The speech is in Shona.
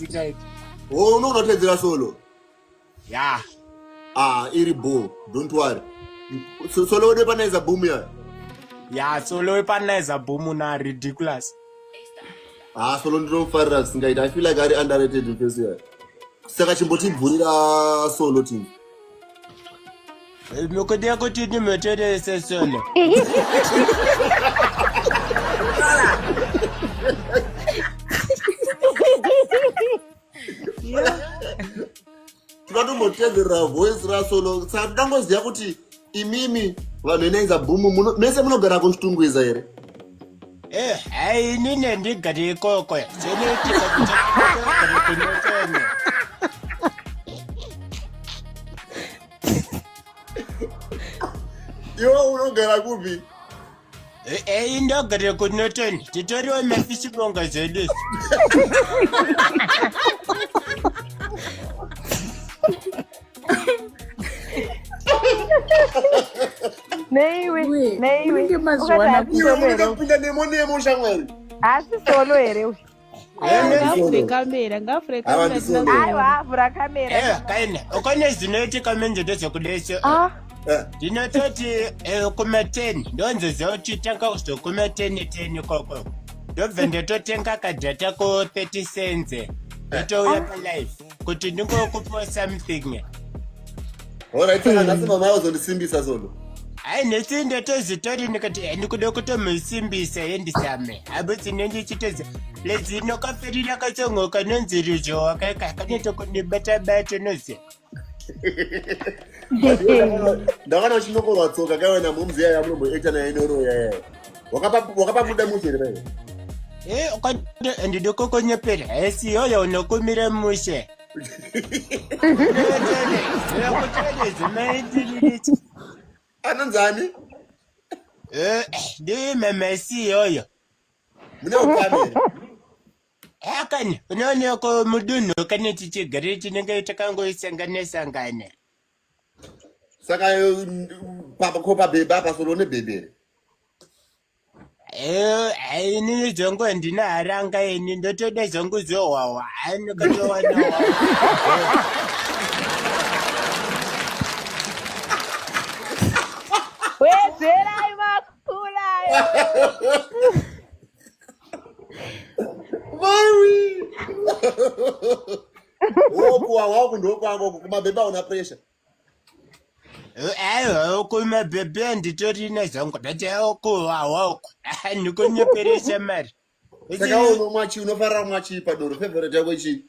Zikaiti. Oh, unoona kutedzera solo. Yeah. Ah, iri bho. Don't worry. So, solo wedu panaiza boom ya. Yeah, solo wepanaiza boom na ridiculous. Ah, solo ndinofarira zvisingaiti. I feel like ari underrated mfesi ya. Saka chimbotibvurira solo team. Mukuda kuti ndimutorese solo. Tinotombotedzerera voice rasolo. Saka todangoziva kuti imimi vanhu veNaiza Boom mese munogara kuChitungwiza here? Eh, hai inini handigari ikoko. Zvinoitika kuti ndogara kuNorton. Iwe unogara kupi? Eh, ndogara kuNorton. Titoriwo mafishibonga zvedu. Neiwe, We, neiwe. munenge mazviwana Ukati Iwe haasi solo munenge here? kupinda nemo nemo shamwari. Haasi solo here uyu? Ngavhure kamera, ngavhure Aiwa, kamera. ndisolo. tinokuona. Aiwa, vhura kamera. Eh, kaina. Ukone zvinoitika manje ndezvekudaiso. Ah, Eh, Ndinototi eh, kuma 10 ndonzoziva kuti tanga kuzokuma 10 10 ikoko. Ndobva ndatotenga kadhata ko 30 cents. Ndotouya palife kuti ndingokupa something. Alright, saka nhasi mama vazondisimbisa solo. Hayi nhasi ndatozitori ndikati eh, ndikuda kutomusimbisa yendisame. Habusi nendichitozi lezino kaferira katsongo kanonzi ruzhowa kaka kanoita kundibata bata nozi. Ndakaona uchinokorwa tsoka kaiwe namomzi yaya munomboita naye noroya yaya. Wakapabuda mushe here paiwe? Eh, ukati ndidokokonyepera. Hesi yoyo unokumira mushe. Anonzi ani? Eh, ndimemesi iyoyo. Mune ukama here? Akani, unooneko mudunhu kane tichigare tinenge takangosangana sangana. Saka ko pabhebhe apa solo une bhebhe here? Eh, inini zvangu handina haranga ini ndotoda zvangu zohwahwa. Hayi ndikatowana hwahwa. Wedzerai makulayo. Mawi! Wokuwa waku ndokwangu kumabhebhe hauna pressure. Aiwa, kumabhebhe handitorina zvangu but kuhwahwa uku. Ndikunyeperesa mari. Saka unomwa chii unofarira kumwa chii padoro favorite yako chii?